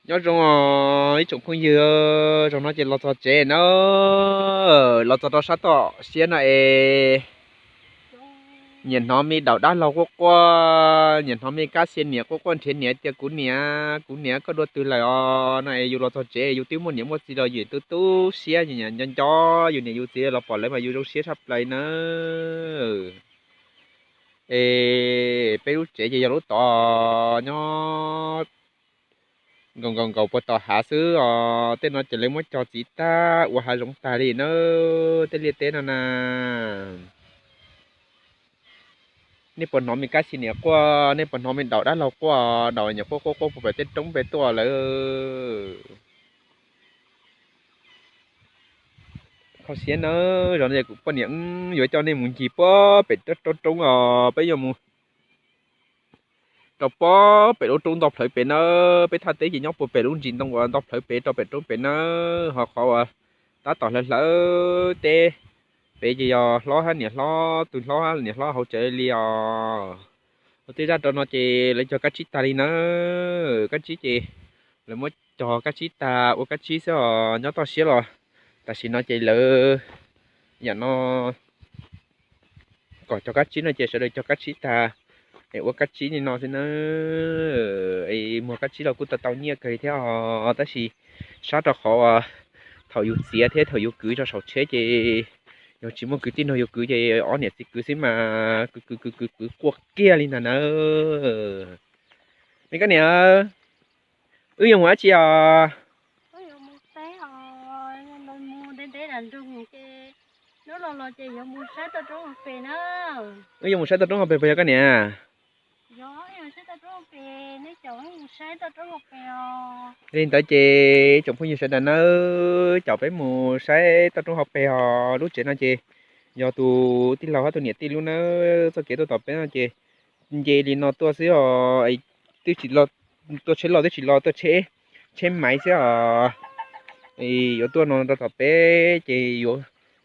Nyob zoo os ib tsoom phooj ywg, zaum no ces los txog tsev na, los txog rau sab toj siab no es nyiam hnov me daum dab laug quaj quaj, nyiam hnov me kab xia niam quaj quaj nrhiav niam tias kuv niam, kuv niam koj dua twg lawm os no es yus los txog tsev yus twb muaj niam muaj txiv los yus tu tu siab, yus nco nco yus niam yus txiv los pom lawv mas yus zoo siab tshaj plaws na. Es peb lub tsev ces yog lub tod nyob nkaus nkaus nkaus puag tom hav xwb os. Tej no ces lawv muab cog txiv tag ua hav zoov tag li na, tej liaj teb no na. Nej puas hnov me kab xia niam quaj, nej puas hnov me daum dab laug quaj, daum niam quaj quaj quaj puag pem tej roob pem tuaj lawm. Kho siab nawb, zaum no kuv poj niam wb yuav coj nej mus ncig puag pem roob roob os, peb yuav mus rau puag pem lub roob nto plhawv pem nawb, peb thaj teb ces nyob puag pem lub ntsis ntoo uas nto plhawv pem rau pem roob pem nawb, ho qhov uas tab tom hlawv hlawv teb pem ces yog hlob hab niam hlob, tus hlob hab niam hlob hauv tsev li os. Ua tej zaj rau no ces lawv cog kab tsib tag li nawb, kab tsib ces lawv muab cog kab tsib tag ua kab tsib xwb os, nyob toj siab los tam sim no ces lawv yam no kom cog kab tsib no ces sawv daws cog kab tsib tag es ua kab tsib li no xwb na. Es muag kab tsib los kuj tau tau nyiaj kawg li thiab os, tab sis sab rau qhov uas thaum yus txiav thiab thaum yus kwv rau saum tsheb ces yog tsis muaj kwv tij nrog yus kwv ces ob niam txiv kwv xwb mas kwv kwv kwv kwv kwv quaj kiag li ntag nawb. Me koj niam, wb yuav mus dab tsi os? Wb yuav mus saib toj roob hauv pes puas yog koj niam? Li ntawd ces tsoom phooj ywg sawv daws nawb, caum peb mus saib toj roob hauv pes os. Lub tsev no ces yog tus tij laug hab tus niam tij lub nawb, txoj kev tuaj tom peb no ces nce li no tuaj xwb os, twb tsis, tuaj tsheb loj twb tsis los, tuaj tsheb, tsheb maiv xwb os. Yuav tuaj no rau tom peb ces yuav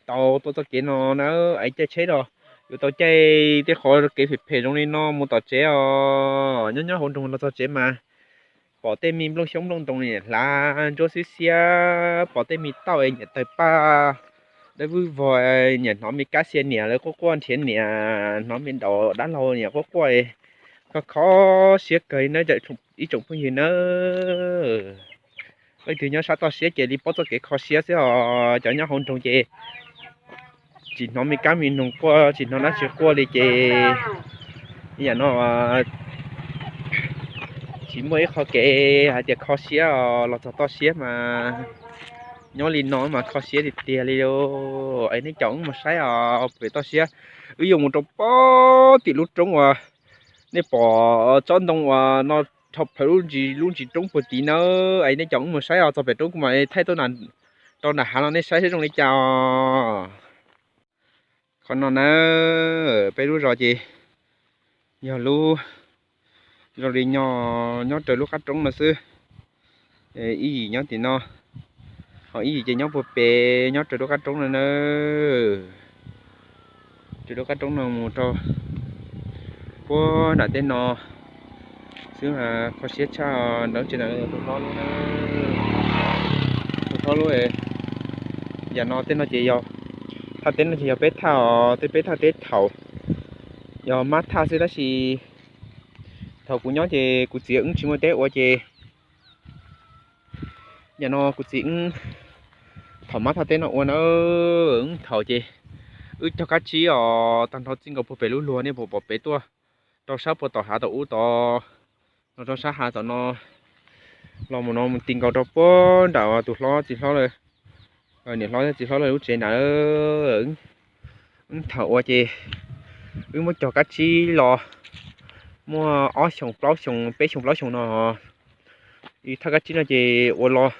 tau tuaj txoj kev no na, es caij tsheb los yuav tau caij tej qhov kev phem phem zoo li no mus tom tsev os. Nyob nyob hauv nroog los txog tsev mas pom tej me nplooj xyoob nplooj ntoo niam hlav ntsuab xwb xiab, pom tej me tauj es niam tawg paj dawb vwj vog, niam hnov me kab xia niam lawv quaj quaj nrhiav niam, hnov me daum dab laug niam quaj quaj, kho kho siab kawg li na ib tsoom phooj ywg nawb. Leej twg nyob sab toj siab ces li paub txoj kev kho siab xwb os, cov nyob hauv nroog ces tsis hnov me kab me noog quaj, tsis hnov dab tsi quaj li ces yam no tsis muaj ib qho kev hais tias kho siab os, los txog toj siab mas nyob li no mas kho siab tiag tiag li. Es nej caum wb mus saib os, pem toj siab, wb yuav mus rau puag tim lub roob uas nej pom tsob ntoo uas no dhau plaws lub ntsis, lub ntsis roob puag tid nawb. Es nej caum wb mus saib os, txog pem roob kuv mam thaij tuaj rau nram hav no nej saib seb zoo li cas os. Qhov no na, peb lub zos ces yog lub zoo li nyob, nyob raws lub qab roob no xwb. Ib yim nyob tim no, ho ib yim ces nyob puag pem nyob raws lub qab roob no na. Raws lub qab roob no mus rau puag nram tej no xwb, kho siab tshaj. Ntawd tsev ntawd tus hlob lub, tus hlob lub. Yam no tej no ces yog thaj teb no ces yog peb thaj os, tej peb thaj teb thaum yog mab thaj xwb tab sis thaum kuv nyob ces kuv txiv wb tsis muaj teb ua ces yam no kuv txiv wb thaum mab thaj teb no ua na, wb thaum ces wb cog kab tsib os, tag nrho txij nkaus puag pem lub luag nej puas pom pem tuaj rau sab puag tom hav tom ub tod, los rau sab hav tom no, los mus no mus ti nkaus rau puag nram tus hlob txiv hlob lawm, niam hlob thiab txiv hlob lawm lub tsev nram. Wb thaum ua ces wb muab cog kab tsib los muaj ob xyoos plaub xyoos, peb xyoos plaub xyoos no. Ib thaj kab tsib no ces ua los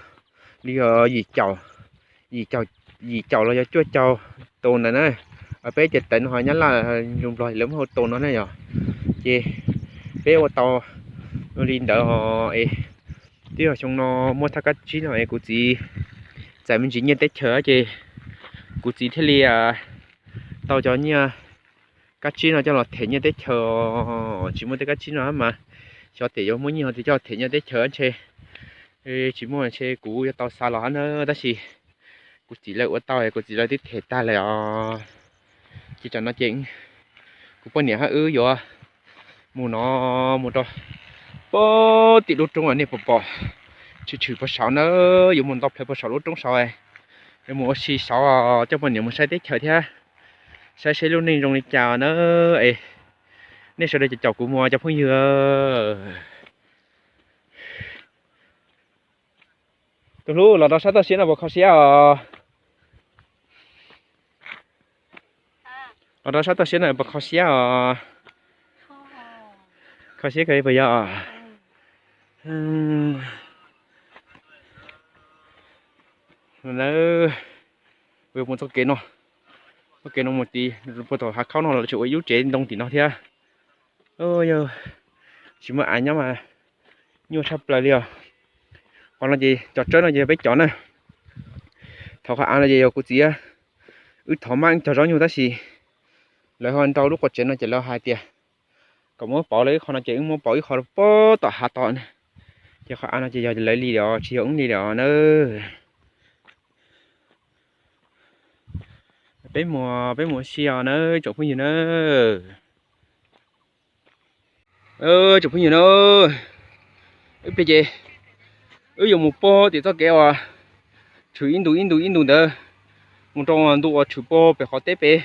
li yim caum, yim caum los yog cuaj caum tus ntawd na. Peb ces tawv no ho nyab laj, nplog lawv muab hu tus no na yog. Ces peb ua tau li ntawd os. Es twb yog xyoo no muaj thaj kab tsib no es kuv txiv txais me ntsis nyiaj teb chaws ces kuv txiv thiaj li tau cov nyiaj kab tsib no coj los them nyiaj teb chaws. Tsis muaj tej kab tsib no mas xyov tes yuav muaj nyiaj ho tes coj los them nyiaj teb chaws ntshe Tsis muaj ntshe kuv yuav tau xa los hab na, tab sis kuv txiv lawv ua tau, kuv txiv lawv twb them tag lawm os. Ces tsam no ces kuv poj niam hab wb yuav mus no, mus rau pem tim lub roob uas nej puas pom tshwm tshwm puag saud na, yuav mus nto plawv puag saum lub roob saud, yuav mus ua si saud, coj poj niam mus saib teb chaws thiab saib seb lub neej zoo li cas na. Es nej sawv daws caum kuv mus cov phooj ywg. Tus hlub, los rau sab toj siab no puas kho siab os? Los rau sab toj siab no puas kho siab os? Kho siab kawg puas yog? Kuv yuav mus txoj kev no, txoj kev no mus tid puag tom hav khaub no los tseem ua ib lub tsev ntoo tim no thiab. Yog tsis muaj av nyob mas nyuaj tshaj plaws li os. Qhov no ces cov tsawb no ces yog peb cov na. Thaum qhov av no ces yog kuv txiv, wb thov maj cog zaub nyuj tab sis lawv ho nrau lub quas tsev no ces lawv hais tias kom muab pauv lawv ib qho no ces wb muab pauv ib qho puag tom hav tod na. Ces qhov av no ces yog lawv li lawm os, tsis yog wb li lawm os na. Peb mus, peb mus ua si os na tsoom phooj ywg na. Tsoom phooj ywg na, wb plig ces wb yuav mus puag tim txoj kev uas tshwm ib ntu ib ntu ib ntu ntawd, mus rau ntu uas tshwm puag pem qhov teb pem,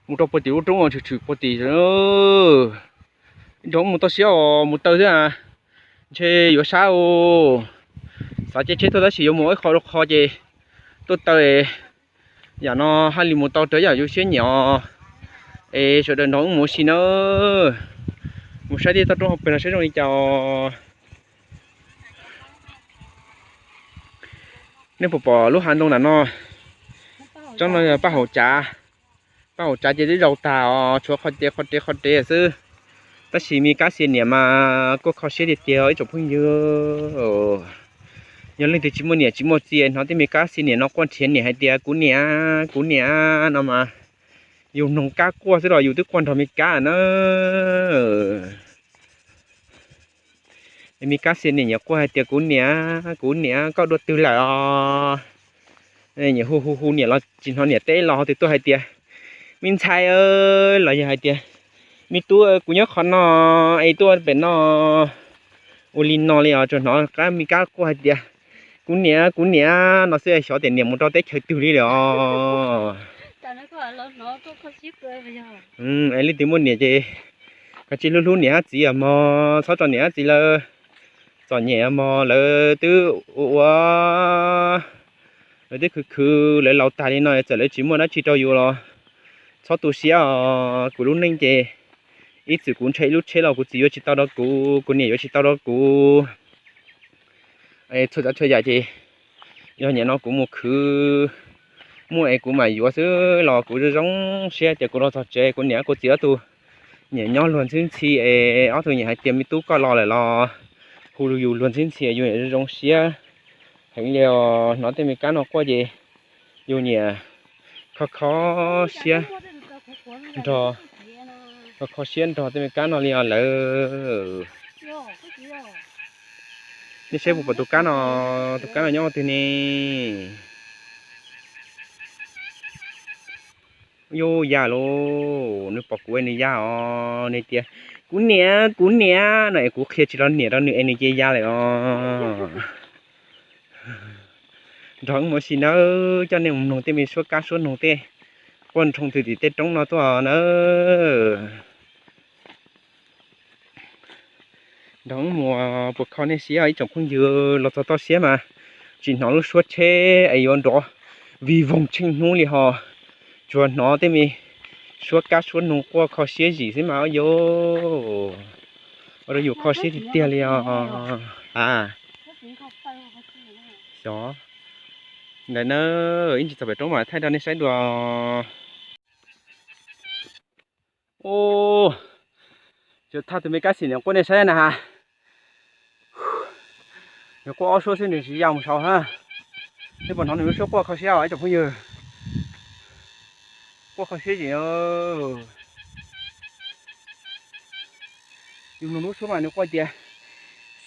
mus rau puag tim lub roob uas tshwm tshwm puag tim. Nrog wb mus toj siab os, mus taw xwb, ntshe yuav sab os. Xav caij tsheb tuaj tab sis yuav mus ib qho rau qho ces tuaj taw. Yam no haj li mus tau raws yam yus siab nyiam os. Es sawv daws nrog wb mus ua si nawb. Mus saib tej toj roob hauv pes no saib zoo li cas os. Nej puas pom lub hav ntoo ntawm no? Tsob no yog paj haum tsav. Paj haum tsav ces twb zaus tag os, tshuav qhov rev qhov rev qhov rev xwb. Tab sis me kab xia niam mas kuj kho siab tiag tiag ib tsoom phooj ywg. Yog leej twg tsis muaj niam tsis muaj txiv hnov tej me kab xia niam no quaj nrhiav niam hais tias kuv niam, kuv niam no mas, yus mloog kab quaj xwb los yus twb quaj nrog me kab na. Me kab xia niam nyuam quaj hais tias kuv niam, kuv niam koj dua twg lawm os? Nyuam hu hu hu niam los tsis hnov niam teb los ho twb tuaj hais tias me ntxhais los yog hais tias me tub kuv nyob qhov no es tuaj pem no. Ua li no li os, tsuas hnov me kab quaj hais tias kuv niam, kuv niam no xwb, xyov tias niam mus rau teb chaws twg li lawm os. Es leej twg muaj niam ces koj cia li hlub hlub niam hab txiv os mog, txhob tso niam hab txiv lawv txom nyem os mog, lawv twb ua ua, lawv twb khwv khwv, lawv laus tag li no txawm lawv tsis muaj dab tsi rau yus los txhob tu siab os. Kuv lub neej ces ib txwm kuv ntshe ib lub tsheb los kuv txiv yuav tsis tau rau kuv, kuv niam yuav tsis tau rau kuv. Txhua tsav txhua yam ces yog niam no kuv mus khwv muaj es kuv mam yuav xwb los kuv zoo zoo siab tias kuv los txog tsev kuv niam kuv txiv ob tug niam nyob luag ntxhwb ntxhi es ob tug niam hais tias me tub koj los lawm los hu yus luag ntxhwb ntxhi yus niam zoo zoo siab heev li os. Hnov tej me kab no quaj ces yus niam kho kho siab nrog, kho kho siab nrog tej me kab no li os lawm. Nej saib puas pom tus kab no, tus kab no nyob ua twg ne? Yuj, ya lauj, nws pom kuv es nws ya os, nws tias kuv niam, kuv niam no es kuv qhia tsis los niam rau nws es nws cia ya lawm os. Nrog wb mus ua si nawb, coj nej mus mloog tej me suab kab suab noog tej quaj nroo twg tim tej roob no tuaj nawb. Nrog wb mus puas kho nej siab ib tsoom phooj ywg. Los txog toj siab mas tsis hnov lub suab tsheb es yuav nrov vig voog tsheej hnub li ho, tsuas hnov tej me suab kab suab noog quaj kho siab zim xwb mas. Ua rau yus kho siab tiag tiag li os. A, xyov, ntawm na, ib ntsis txog pem roob mas thaij rau nej saib dua. Tsuas thaj tus me kab xim niam quaj nej saib na ha. Nws quaj ob suab xwb nws tsis ya mus saud ha. Nej puas hnov nws lub suab quaj kho siab os ib tsoom phooj ywg? Quaj kho siab zim. Yus mloog lub suab mas nws quaj tias,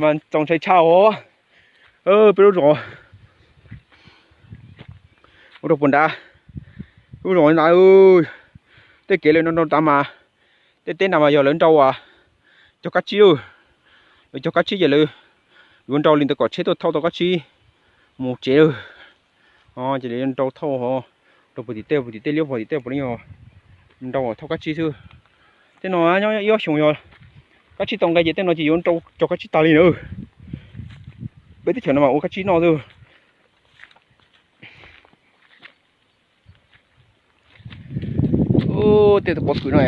Mas txaus ntshai tshaj os. Peb lub zos ua rau puas nrad, lub zos nrad, tej kev lawv nrau nrau tas mas, tej teb nrad mas yog lawv nrau cog kab tsib lawm. Lawv cog kab tsib ces lawv yuav nrau li ntawd kom tsheb tuaj thauj tau kab tsib mus tsev lawm. Ces lawv yuav nrau thauj rau puag tim tej, puag tim tej liab puag tim tej puav leej yog nrau thauj kab tsib xwb. Tej no nyob ib ob xyoos yog kab tsib tau nqe ces tej no ces yuav nrau cog kab tsib tas li na. Peb teb chaws no mas ua kab tsib noj xwb. Tej tus pob kws no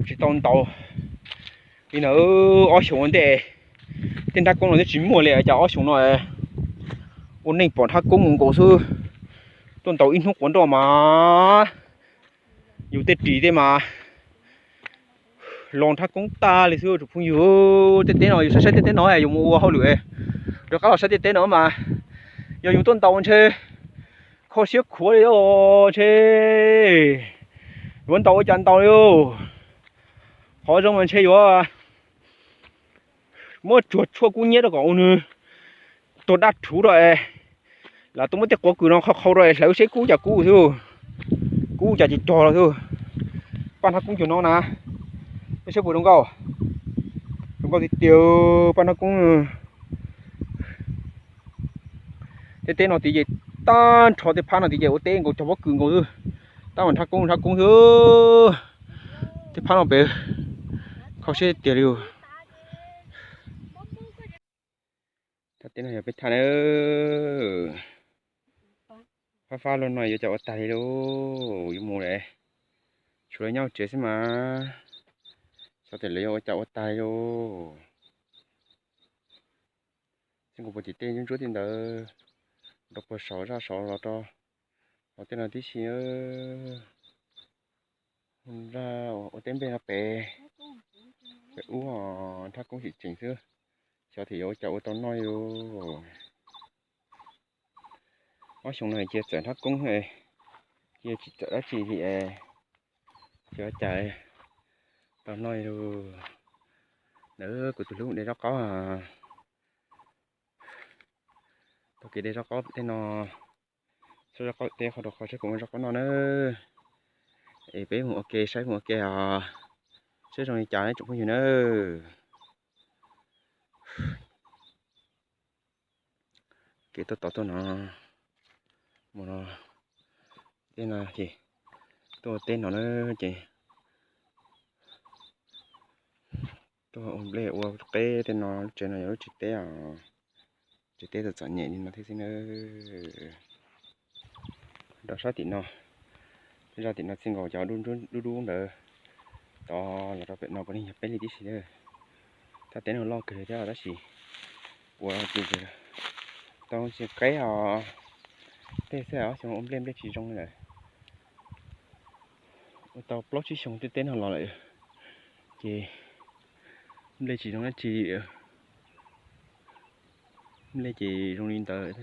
tsis tau ntaus li na, ob xyoos ua ntej tej nrab koob no twb tsis muaj li, cas ob xyoos no ua neej pom nrab koob nkaus xwb. Tuaj ntaus ib hnub quav nroj mas yus tej ris tej mas los nrab koob tag li xwb tsoom phooj ywg. Tej teb no yus saib saib tej teb no yus mus ua hauj lwm, rov qab los saib tej teb no mas yog yus tuaj ntaus ntshe kho siab khuav li os ntshe. Yuav ntaus ua cas ntaus li. Qhov zoo mas ntshe yuav muab tsuag tshuaj kub nyiab rau kom ua nws tuag daj rhuv rau es lam tuaj muab tej quav kws no qhau qhau rau es hlawv seb kub cas kub xwb, kub cas ces cog los xwb. Paj nrab koob cuag no na, peb saib puas zoo nkauj. Zoo nkauj tiag tiag paj nrab koob. Tej teb no tid ces tag nrho tej phab no tid ces ua teb nkaus cog pob kws nkaus xwb. Tab mas nrab koob nrab koob xwb. Tej phab no pem kho siab tiag li. Thaj teb no yog peb thaj na. Fab fab luaj no yuav cas ua tag li lauj, yuav mus lawm. Tshuav lawv nyob tsev xwb mas, xyov tias lawv yuav ua cas ua tag li lauj. Xyov kuv puas tim tej ntsuab ntsuab tej ntawd rau puag saum zaj saud los rau hauv tej no tib si. Zaj ua teb nplej no pem, pem ub nrab koob tseem tseem xwb, xyov tias yuav ua cas ua tau noj li lauj. Ob xyoo no cia txawm nrab koob, cia tsis txawm dab tsi li, xyov cas tau noj li lauj. Ntawd kuv tus hlub de zaub qaub, tau kev de zaub qaub tej no, zaub qaub tej qhov rau qhov saib puas muaj zaub qaub noj na. Es peb mus ua ke saib mus ua ke os, saib zoo li cas tsoom phooj ywg na. Kev tuaj tod tuaj no, mus no, tej no ces tuaj ua teb no na, ces tuaj ua nplej ua qeb tej no, lub tsev no yog lub tsev teb os, tsev teb txom txom nyem li no thiab xwb na. Rau sab tim no, Zaj tim no txij nkaus cov dub dub ntawd tod los rau pem no puav leej yog peb li tib si lawm. Thaj teb no loj kawg li thiab tab sis ua tus tau tsis qeb os, tej xwb ob xyoo ua nplej nplej tsis zoo li lawm. Ua tau plaub tsib xyoo tej teb no los lawm ces nplej tsis zoo dab tsi. Nplej ces zoo li ntawd,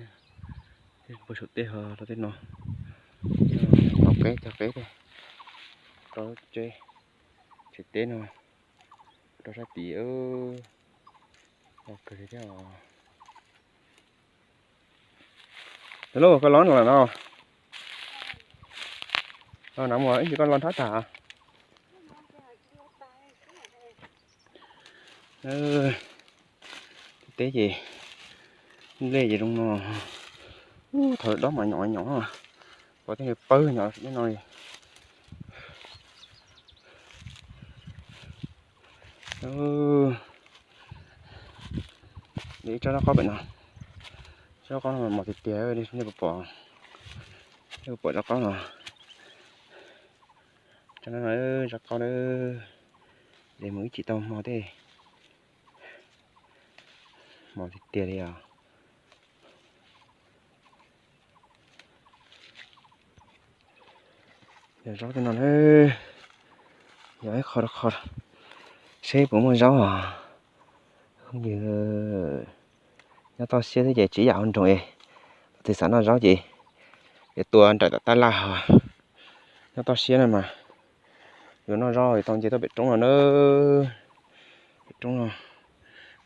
pag saum tej ho rau tej no, cog qeb cog qeb tej rau tsev, tsev teb no rau sab tid. Los kawg li thiab os. Lauj, koj los no lawm no? Nag mus ib ntsis koj los nrhab tag. Teb ces nplej ces zoo no. Ub, thaum dob mas nyom nyom, pom tej pawg nyom tej no li. Ib tsob zaub qaub pem no, tsob zaub qaub no mos tiag tiag, nej puas pom, nej puas pom zaub qaub no? Tsob no zaub qaub na, de mus ib chim tau hmo tej, mos tiag tiag li os. Yog zaub tej no na, yog ib qho rau qho seb puas muaj zaub os. Phooj ywg, nyob toj siab thiab ces tsis yam ua nroog es, thaum twg xav noj zaub ces yuav tua nraim tom tab laj hos. Nyob toj siab no mas yuav noj zaub tau nce tuaj pem roob no na. Pem roob no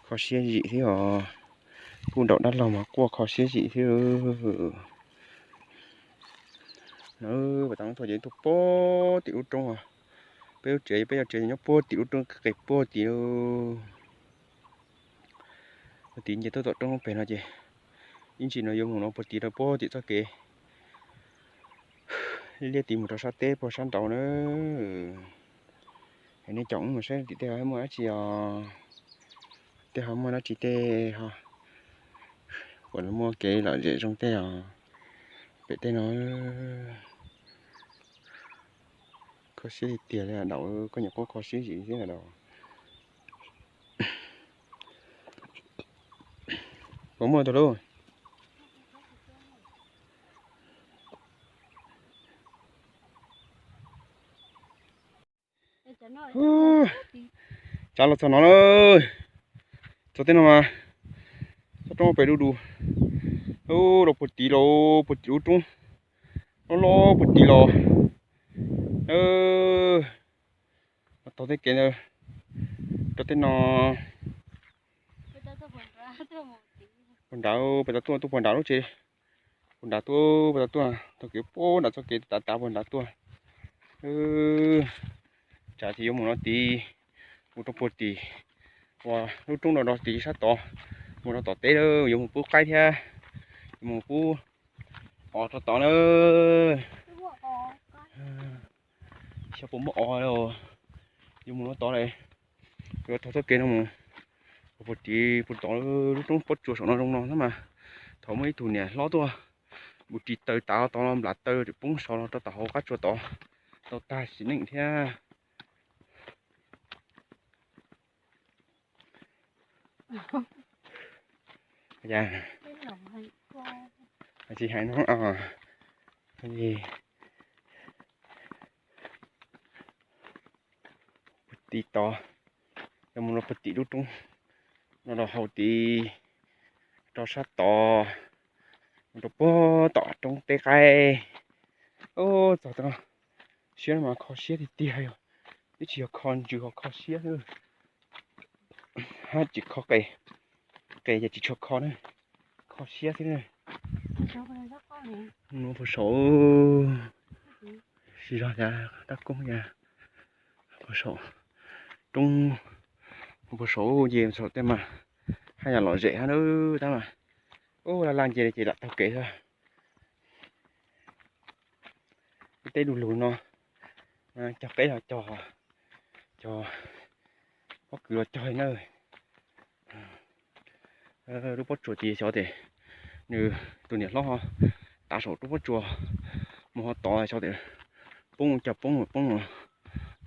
kho siab zim thiab os. Kuj nraum dab laug mas quaj kho siab zim thiab. Pem tau tuaj ces tuaj puag tim lub roob os. Peb lub tsev, peb cov tsev nyob puag tim lub roob qis puag tim lub, puag tim nce tuaj tom roob pem no ces ib ntsis no yuav mus no puag tim rau puag tim txoj kev liab tid mus rau sab teb puag sab nraud na. Es nej caum wb mus saib tim tej ho muaj dab tsi os, tej ho muaj dab tsi tej ho, puas muaj kev lom zem zoo tej os. Pem tej no kho siab tiag tiag li daus, koj nyuam qhuav kho siab zim thiab daus. Puas muaj tau lauj? Tsav los txog no lawm. Txog tej no mas txog roob pem du du, los puag tid, los puag tim lub roob, los los puag tid los. Los tau tej kev ntawd rau tej no. Puag nrad, pem tau tuaj, tuaj puag nrad lub tsev, puag nrad tuaj, pem tau tuaj taug kev puag nrad txoj kev tav tav puag nrad tuaj. Tsav ces yuav mus no tid, mus rau puag tim uas lub roob no rau tid sab tod, mus rau tom teb lawm, yuav mus pub qaib thiab, yuav mus pub os rau tod na. Xyov puas muaj os, yuav mus no tod lawm. Yuav taug txoj kev no mus puag tim puag tom lub roob pob tsuas saum no zoo no tab mas thaum muaj ib tug niam hlob tuaj mus ris taws tav tod los nplam taws tseem poob sov los rau tom hauv qab tsua tod, tau tag sim neej thiab. Tsis hais no, puag tim tod, yuav mus rau puag tim lub roob no los hauv tid, rau sab tod, mus rau puag tom roob teb qaib. Txog tod no, siab no mas kho siab tiag tiag yog, twb tsis yog kho ntsws ho kho siab xwb. Hab tsis kho qe, qe ces tsis tshua kho na, kho siab xwb na. Nuv puag saum, tsis zog cas dab koob cas, puag saum roob, puag saum ces saum tej mas haj yam lom zem hab na, tab mas ub laj laj nce ces lam taug kev xwb. Tej lug lug no cog qeb los cog, cog pob kws los cog li na. Lub pob tsuas tid xyov tes nws tus niam hlob ho tav saum lub pob tsuas mus ho tod xyov tes poob ua cas poob poob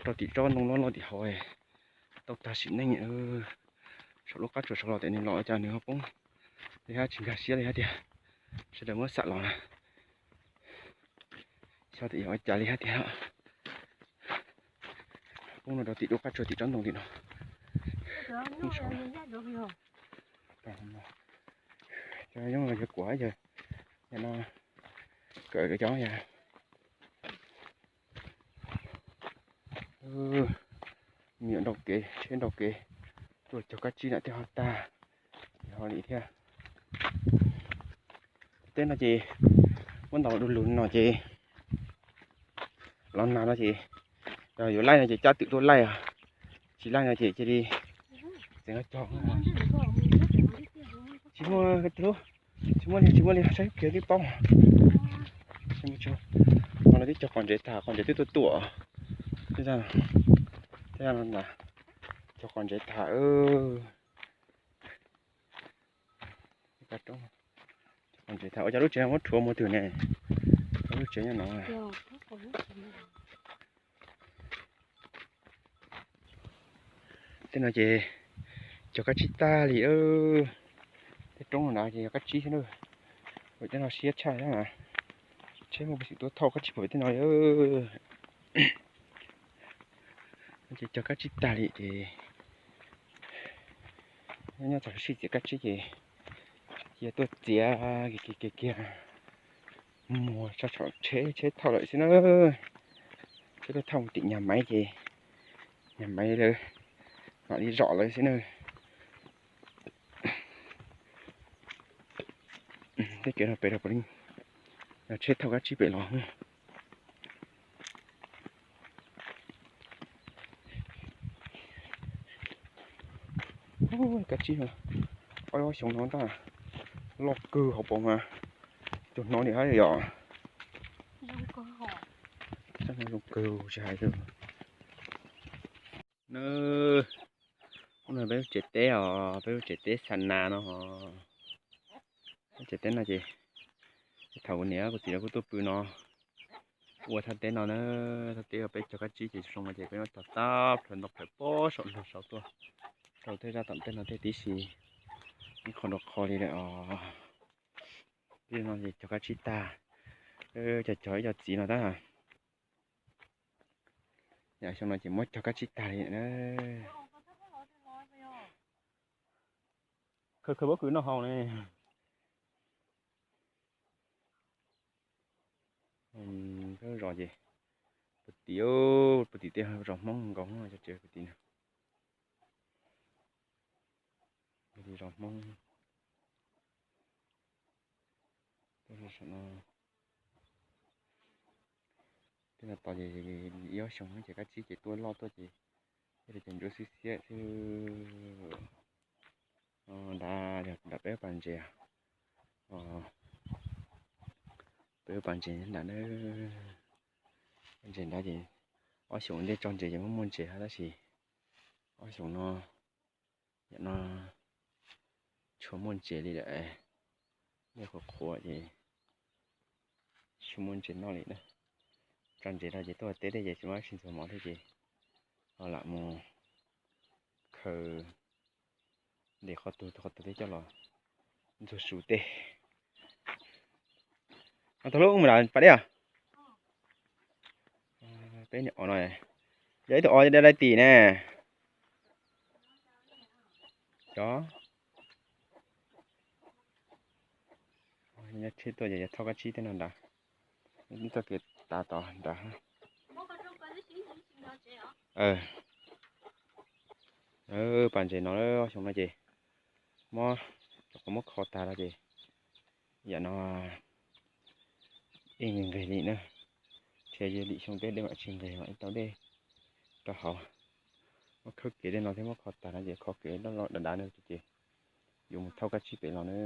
rau tim tsob ntoo loj loj tim hauv, tau tag sim neej. Saum lub qab tsuas saud los tias nws los cas nws ho poob li hab, tsis nkag siab li hab tiag. Sawv daws muab xam los na, xyov tias yog ua cas li hab tiag. Poob no rau tim lub qab tsuas tim tsob ntoo tim no. Cov yooj yog kuv yog, yog no kawm cov yog me nyuam nrau kev, tsheb nrau kev, tuaj cog kab tsib na tej ho tag, ho li thiab. Teb no ces muab ntaus du lug no ces los nag no ces yog yuav laij no ces cab twm tuaj laij os, tsis laij no ces cia li txeev cog. Tsis muaj, tsis muaj li, tsis muaj li, saib kiag twb paub. Tsis muaj, tsis muaj. Qhov no twb cog qos ntsev tag, qos ntsev twb tuaj tuaj. Tej zag no cog qos ntsev tag. Qos ntsev tag, ua cas lub tsev muab rhuav mus twg ne? Lub tsev nyob no. Tej no ces cog kab tsib tag li. Tej roob no na ces yog kab tsib thiab na. Tej no siab tshaj na. Tsheb muaj peev xwm tuaj thauj kab tsib puag pem tej no li. Ces cog kab tsib tag li ces nyob txog sij txiav kab tsib ces cia tuaj txiav kiag kiag kiag, muag tso tsheb, tsheb thauj lawm xwb na. Tsheb tuaj thauj tim nyag maiv ces nyag maiv lawv mam li zom lawv xwb na. Tej kev no pem rau puav leej yog tsheb thauj kab tsib pem los. Kab tsib, ob xyoo no ntag, loj kawg hauv paus mas cuag no li hab yom. Zoo kawg tsis hais. Ub no peb lub tsev teb os, peb lub tsev teb xa nas no. Lub tsev teb no ces thaum kuv niam kuv txiv lawv kuj tuaj pw no, ua thaj teb no na. Thaj teb peb cog kab tsib ces zoo no ces peb muab cog tag plaws ntau plaws pob saum no saud tuaj rau tej zaj tom tej no tej tib si, ib qho rau qho li lawm os. Tej no ces cog kab tsib tag, cog cog ib co txiv no tab. Yam xyoo no ces muab cog kab tsib tag li na. Khaws khaws pob kws noj haus ne. Peb zos ces puag tim, puag tim tej zos Hmoob nkaus, puag tim no, puag tim zos Hmoob. Tej no tos ces ib ob xyoo ces kab tsib ces tuaj loj tuaj ces thiaj li cov ntsuab xiab xiab xwb. Nrad, nrad peb lub pas ntses, peb lub pas ntses nrad na. Ntses nrad ces ob xyoos ntej tso ntses ces muaj muaj ntses hab tab sis ob xyoos no, yam no tsis muaj ntses li lawm. Dej qhuav qhuav ces tsis muaj ntses noj li na. Tso ntses rau ces tuaj teb tej ces tsis muaj dab tsi ntxuag mov thiab ces ho lam mus khaws ntes qhov twg qhov twg thiab coj los ntxuag su tej. Tau lub mus lawm pas dej os. Peb niam os no, yog ib tug os dai tim ne. Cov nyob tsheb tuaj ces yog thauj kab tsib tej no nrad, txoj kev tav tod nrad. Pas ntses no xyoo no ces mob, cov qhov muab kho tag no ces yam no ib nqes nqes li na. Ntshe yog lwm xyoo tej dej mam tsis nqes mam tau dej rau hauv. Muab khawb kev tej no thiab muab kho tag no ces kho kev loj loj dav dav no ces yuav mus thauj kab tsib pem los na.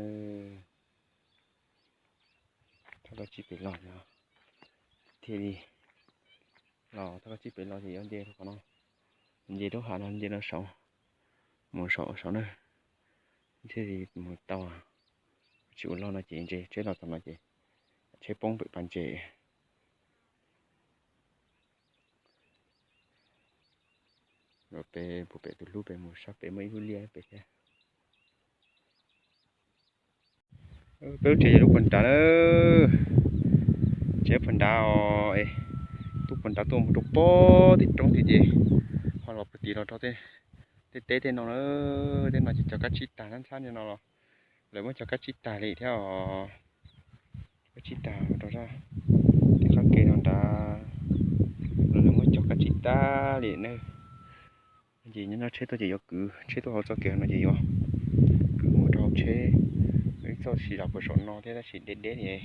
Thauj kab tsib pem los thiaj li los, thauj kab tsib pem los ces yuav nce rau qhov no, nce lub hav no nce rau saud, mus saum saud na, thiaj li mus tau. Tsis ua loj no ces ntses tsheb los txog no ces tsheb poob pem pas ntses. Pem, pem tus hlub pem mus sab pem muaj ib lub liaj pem thiab. Peb lub tsev yog lub puag nrad na. Tsev puag nrad os, tuaj puag nrad tuaj mus rau pem tej roob tid ces ho los puag tid los rau tej teb tej no na. Tej no ces cog kab tsib tag ntxhab ntxhab li no los lawv muab cog kab tsib tag li thiab os. Kab tsib tag rau tej qab kev no nrad los lawv muab cog kab tsib tag li na. Ces nyob no tsheb tuaj ces yuav kwv tsheb tuaj hauv txoj kev no ces yuav kwv mus rau hauv tsheb. Ib txoj sis los puag saum no thiab tab sis deb deb li.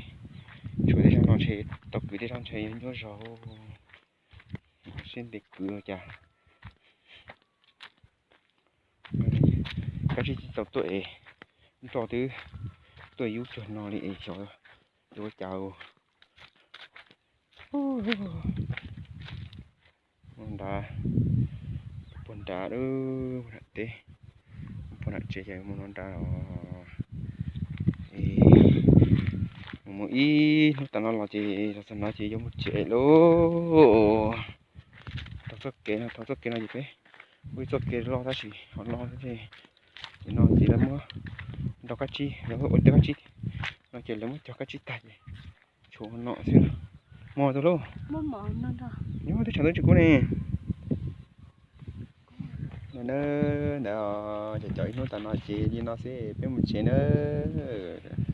Tshuav tej zaj no ntshe tau kwv, tej zaj ntshe yuav nyuaj zog. Seb ntev kwv cas. Kab tsib tsis tau tuaj es nroj twb tuaj yub cuag no li es xyov yuav ua cas. Nrad, puag nrad, puag nram teb, puag nram tsev ces mus no nrad os. Mus mus ib hnub tas no los ces los txog no ces yuav mus tsev lauj. Taug txoj kev no, taug txoj kev no ces peb ua ib txoj kev loj tab sis ho no thiab. Ces no ces lawv muab nrau kab tsib, lawv ua tej kab tsib no ces lawv muab cog kab tsib tag ces tshuav no xwb. Mos tus hlub, nyob twb tshav ntuj tsis kub ne. Ntawd, ntawd ces cov ib hnub tas no ces li no xwb peb mus tsev nawb.